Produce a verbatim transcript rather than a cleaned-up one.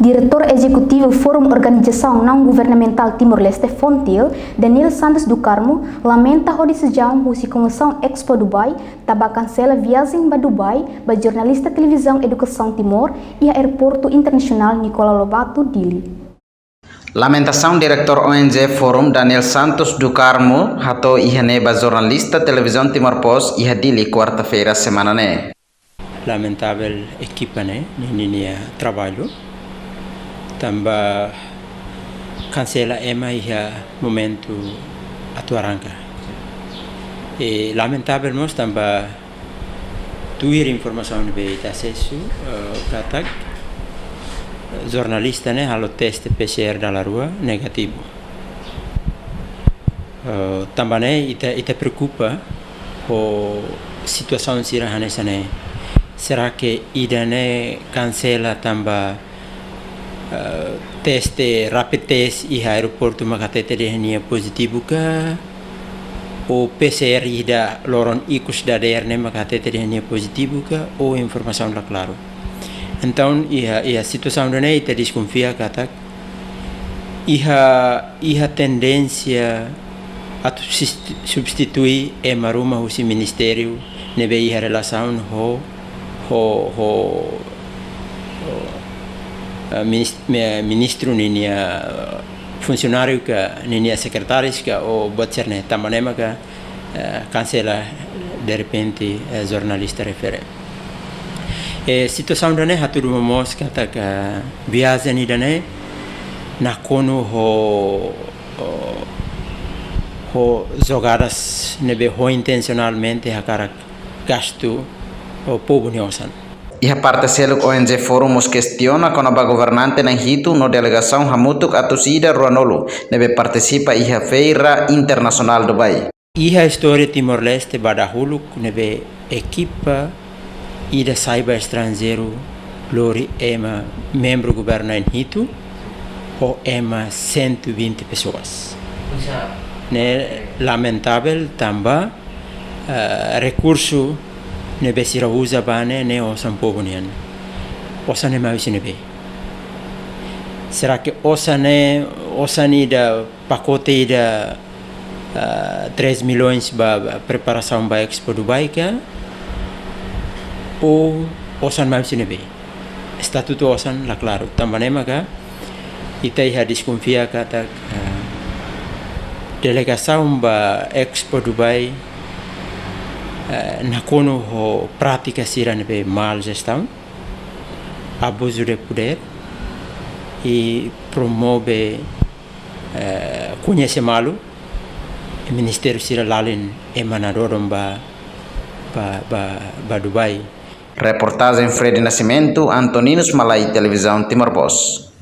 Diretór Ezekutivu Forum Organizasaun Naun Governamentál Timor-Leste, FONGTIL, Daniel Santos do Carmo, lamenta ho desizaun husi Komisaun Expo Dubai tanba kansela viajen ba Dubai ba jornalista Televizaun Edukasaun Timor iha Aeroportu Internasionál Nicolau Lobato, Dili. Lamentasaun Diretór O N G Forum, Daniel Santos do Carmo, hato'o iha ne'e ba jornalista Televizaun Timor Post iha Dili, kuarta-feira semana ne'e. Lamentavel ekipa ne'e, ninia traballu. Tanba kansela ema iha momentu atu arranka. E lamentavel mós tanba tuir informasaun ne'ebé ita asesu, eh, katak, eh, jornalista ne'e halo teste P C R dala rua negativu. Eh, tanba ne'e ita, ita preokupa ho situasaun sira hanesan ne'e. Será que ida-ne'e kansela tanba, eh, teste rapid test iha aeroportu maka hatete dehan nia pozitivu ka? Ou P C R ida loron ikus dadeer ne'e maka hatete dehan nia pozitivu ka? Ou informasaun la klaru. Entaun, iha, iha situasaun ida-ne'e ita deskonfia katak iha, iha tendénsia atu sist-, substitui ema ruma husi ministériu ne'ebé iha relasaun ho, ho, ho, ho, eh, minis-, me-, ministru ninia, eh, funsionáriu ka ninia sekretáriu ka ou buat sira-ne'e, tanba ne'e maka, eh, kansela derrepente, eh, jornalista refere. E situasaun ida-ne'e hatudu momoos katak viajen ida-ne'e nakonu ho, ho, ho jogadas ne'ebé ho intensionalmente hakarak gastu ho povu nia osan. Iha parte seluk, O N G Forum mós kestiona kona-ba governante na'in hitu no delegasaun hamutuk atus ida ruanulu ne'ebé partisipa iha Feira Internasionál Dubai. Iha istória Timor-Leste ba dahuluk ne'ebé ekipa ida sai ba estranjeiru lori ema membru governu na'in hitu ho ema cento e vinte pessoas. Ne'e lamentavel tanba, eh, rekursu ne'ebé sira uza ba ne'e, ne'e osan povu nian. Osan ne'e mai husi ne'ebé? Será que osan ne'e, osan ida, pakote ida, ah, três milhões ba, ba preparasaun ba Expo Dubai ka? Ou osan mai husi ne'ebé? Estatutu osan la klaru. Tanba ne'e maka ita iha deskonfia katak, ah, delegasaun ba Expo Dubai, ah, nakonu ho prátika sira ne'ebé mal jestaun, abuzu de poder i promove, eh, koñese malu ministériu sira lalin ema nadodon ba, ba, ba, ba Dubai. Reportajen Freddy Nascimento, Antoninus Malai, Televizaun Timor Post.